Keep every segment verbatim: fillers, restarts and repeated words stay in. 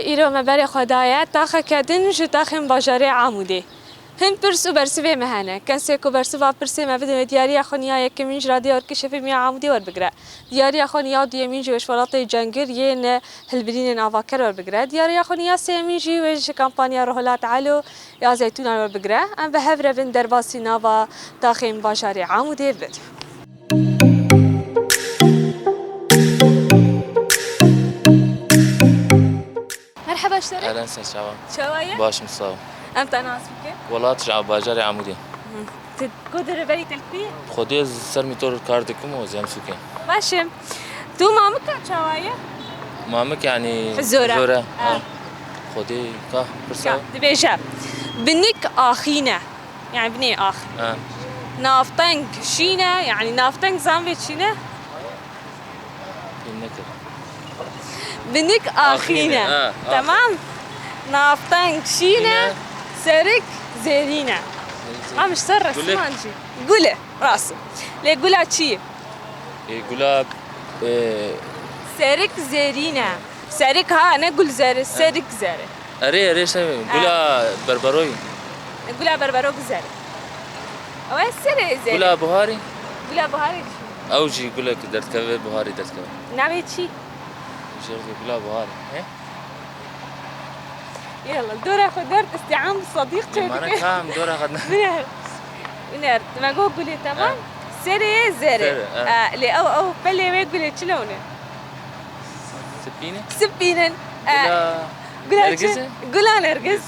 Îro me berê xwe daye taxeke din ji taxên bajarê Amûdê. Hin pirs û bersivê me hene. Kesê ku bersiva pirsê me bidin wê diyariya xwe niya yekemîn ji Radyo Orkê Şefê Miya Amûdê werbigire. Diyariya xwe niya duyemîn jî wê ji welatê Cengir yên hilbirînên avaker werbigire. Diyariya xwe niya sêyemîn jî wê ji kampanya Rohilat Elo ya Zeytûnan werbigire. Em bi hev re bin derbasî nava taxên bajarê Amûdê bin. Merheba ji te re. Ehlen sen çawa? Çawa ye? Baş im, sağ ol. Em te nas bikin. Welat ji bajarê Amûdê. Hı. Tu ku diriverî te li ku ye? Xwedê ez ser mîtor kar dikim û ez em sûkê. Baş im. Tu mamika çawa ye? Mamik yani Zora. Zora. Ha. Ha. Xwedê ka pirsa. Ka, dibêje, binik axîne. Yani binê ax. Ha. Navteng şîne, yani navteng zan vê çîne? Fîl nekir. Binik axîne. Axîne, ha, ax. Tamam. Navteng şîne, şîne. Serik zêrîne. Zêrîne. Em ji ser Gulê. Resman jî. Gule, rast. Lê gula çi ye? E, gula, e, Serik zêrîne. Serik ha, ne gul zere, serik zere. Erê, erê, şey, gula berberoyî. Gula berbero gizere. Ew ê serê zere. Gula buharî? Gula buharî. Ew jî gulek derdikeve, buharî derdikeve. Navê çi? Jêr gula buharî. He? Yalla, dora xwe dert isti'an bi Sadiq çê dike. Mana kam dora xwe. Biner. Biner. Me go gulê tamam. Ha. Serê zere. Zere, ha. Ha, lê ew, ew pelê wê gulê çi lewne? Sipî ne? Sipînin. E, Gula gula çi? Nergiz e? Gula nergiz.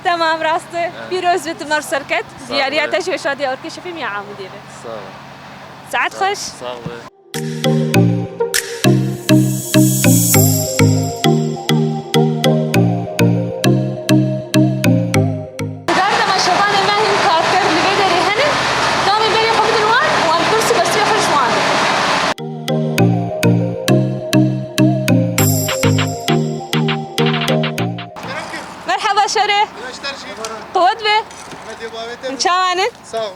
Tamam, rast e. Evet. Pîroz be, tu mer serket. Sağ ol. Diyariya te ji wê şadiya orkê şefî miya Amûdê be. Sağ ol. Saet xweş. Sağ ol. Di ber temaşevanê me hin karker li vê derê hene, damê berê xwe bidin wan û em pirs û bersivê xwe ji wan bikin. Merheba şerê. Quwet be. Çawan in? Sağ ol.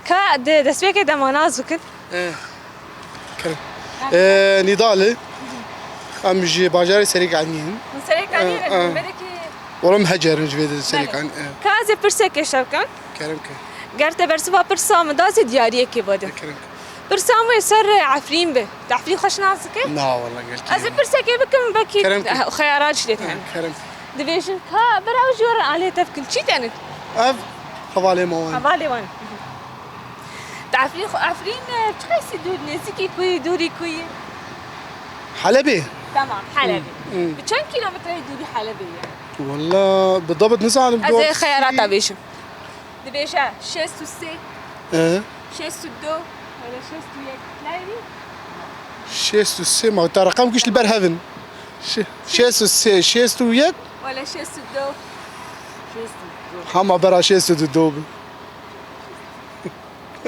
Ka di destpêkê de ma nas bikin. Eh, kerem. Eh, Nîdal e. Em ji bajarê Serêkaniyê in. Serêkaniyê Eh, re eh. Belekî Wala em hecer in ji vê de Serêkan, eh. Ka ez ê pirsekê şev kem. Kerem ke. Ger te bersiva pirsa min da, ez ê diyariyekê bidim. Eh, kerem ke. Pirsa min ser Efrîn be. Tu Efrîn xweş nas dike? Na, wala gelkî. Ez ê pirsekê bikim, belkî Kerem ke. Xeyara jî lê tihene. Eh, kerem. Dibêjin ka bira ew jî werin aliyê te bikin. Çî tenin? Ev hevalê me wan. Hevalê wan. Di Efrîn xwe, Efrîn, e, çi qeysî dûr, nêzîkî ku yî, dûrî ku yî? Helebê. Tamam, Helebê. Hı, hı. Bi çend kîlometreyê dûrî Helebê ye? Walla, bi dabit nizanim. Ez ê xeyara te bêjim. Dibêje şêst û sê. E? Şêst û du, wele şêst û yek. Nayî? Şêst û sê, ma te reqem giş li ber hev in. Şê-, şêst û sê, şêst û yek. Wele şêst û du. Hema bera şêst û du bi.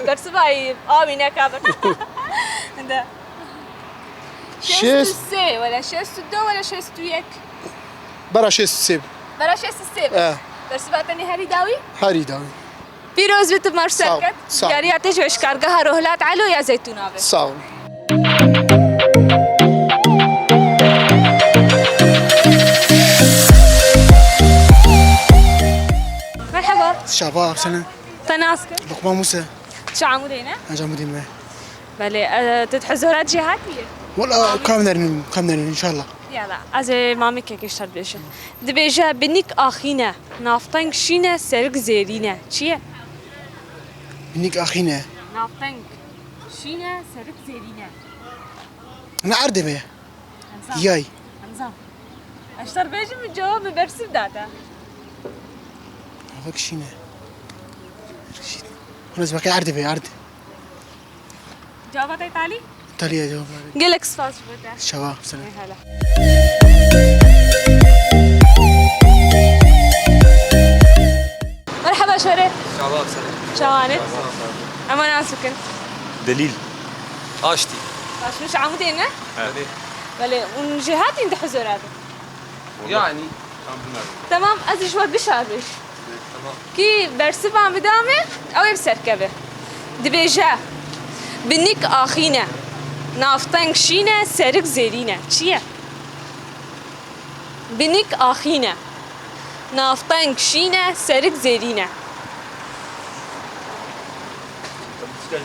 Bersivayî awî neka bir. De. Şêst. Şêst û sê, wele şêst û du, wele şêst û yek. Bera şêst û sê. Bera şêst û sê. E. Bersiva tenê herî dawî? Herî dawî. Pîroz bî tu, mar Sağ ol, serket. Sağ ol. Diyariya te ji wê ji kargeha Rohilat Elo ya Zeytûna be. Sağ ol. Merhaba. Şaba, sene. Te nas kir? Lokman Muse. Tu ji Amûdê ne? Ez Amûdê me. Belê, e, tu di huzura cihatiye? Wala, kam nerînim, kam nerînim, inşallah. Yala, ez ê mamikekê ji te dibêjim. Dibêje, binik axîne, navteng şîne, serik zêrîne. Çi ye? Binik axîne. Navteng şîne, serik zêrîne. Ne erdê be? Em zan. Yay. Em zan. Ez ji te re bêjim, min cewab min bersiv date. Navek şîne. Şît. Hûn ez bakê erdê be, erdê. Cevaba te talî? Talî ya cevap. Gelek spas ji bo te. Şeva, selam. Ê hele. Merheba şerê. Şeva, selam. Çawan e? Şeva, selam. Ema nas bikin? Delîl. Aştî. Baş, min ji Amûdê ne? He. Belê. Belê, hûn jêhatîn di huzura de? Yani. Tamam, ez ji we bişarbêj. Tamam. Kî bersiva min da me, ew ê bi ser keve. Dibêje, binik axîne. Navteng şîn e, serik zêrîn e. Çi ye? Binik axîn e. Navteng şîn e, serik zêrîn e. Ew.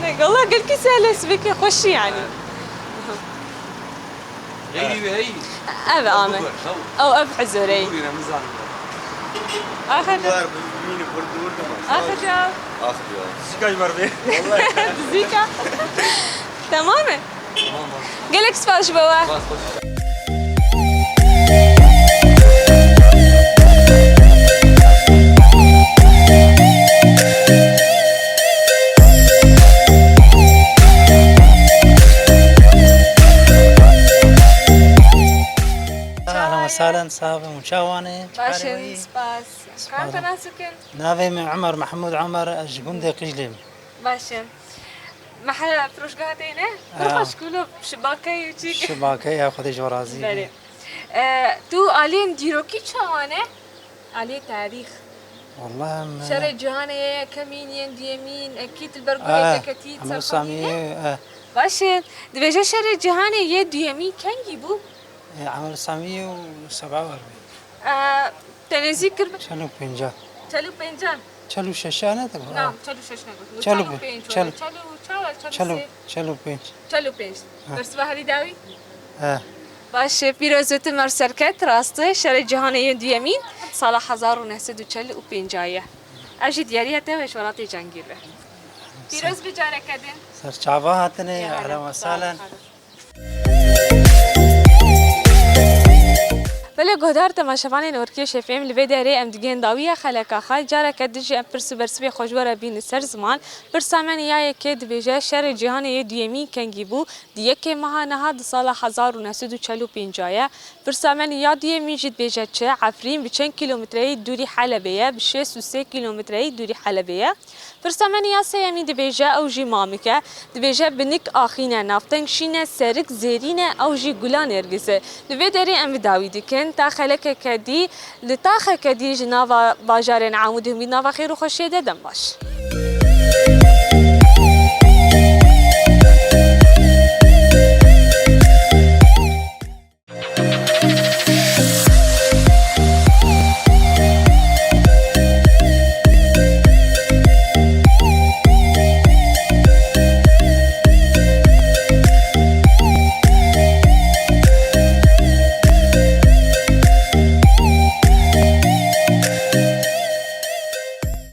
Ne, wala gelkî sehel e, sibêkê xweş e yanî. Ev e Amed. Ew, ev hizûreyî. Axa ca. Axa ca. Dizîka. Tamam e? Gelek spas ji bo we. Ahlen we sahlen, sax bin, çawan e? Baş in, spas. Kan te nas bikin? Navê min Omer Mehmûd Omer, ez ji gundê Qijlê me. Baş in. Mehe firoşgeha te ne? Pir xweş kûlo şibakey û çî. Şibakey, ya Xwedê ji we razî be. Belê. E, tu aliyên dîrokî çawan e? Aliyê tarîx. Wallah em, e, Şerê Cîhanê yê yekemîn, yên duyemîn, ekî tu li ber guhê te ketî, Emir Samî, e. Baş e. Dibêje Şerê Cîhanê yê duyemîn kengî bû? E, Emir Samî û seba war bû. E, te nêzîk kir bi? Çel û pêncan. Çel û pêncan? Çel û şeşan e, tabii. Na, çel û şeş negot. Çel û pênc, çel û çar, çel û sê. Çel û pênc. Çel û pênc. Ha. Bersiva herî dawî? He. Baş e, pîroz û tu mer serket, rast e, Şerê Cîhanê yên duyemîn sala hezar û neh sed û çel û pênc ye. Ev jî diyariya te ve ji welatê cengî be. Pîroz be careke din. Ser çava hatine, ehlen we sahlen. Belê guhdar temaşevanên Orkê Şefêm, li vê derê em digihên dawiya xeleka xwe. Careke din jî em pirs û bersivê xwe ji we re bînin ser ziman. Pirsa me ya yekê dibêje, Şerê Cîhanê yê duyemîn kengî bû? Di yekê meha niha di sala hezar û neh sed û çel û pênc ye. Pirsa me ya duyemîn jî dibêje çi? Efrîn bi çend kîlometreyî dûrî Helebê ye? Bi şêst û sê kîlometreyî dûrî Helebê ye. Pirsa me ya sêyemîn dibêje, ew jî mamik e. Dibêje binik axîn e, navteng şîn e, serik zêrîn e, ew jî gula nêrgiz e. Li vê derê em bi dawî dikin, ta xelekeke dî, li taxeke dî ji nava bajarên Amûdê hûn bî nava xêr û xweşiyê de dem baş.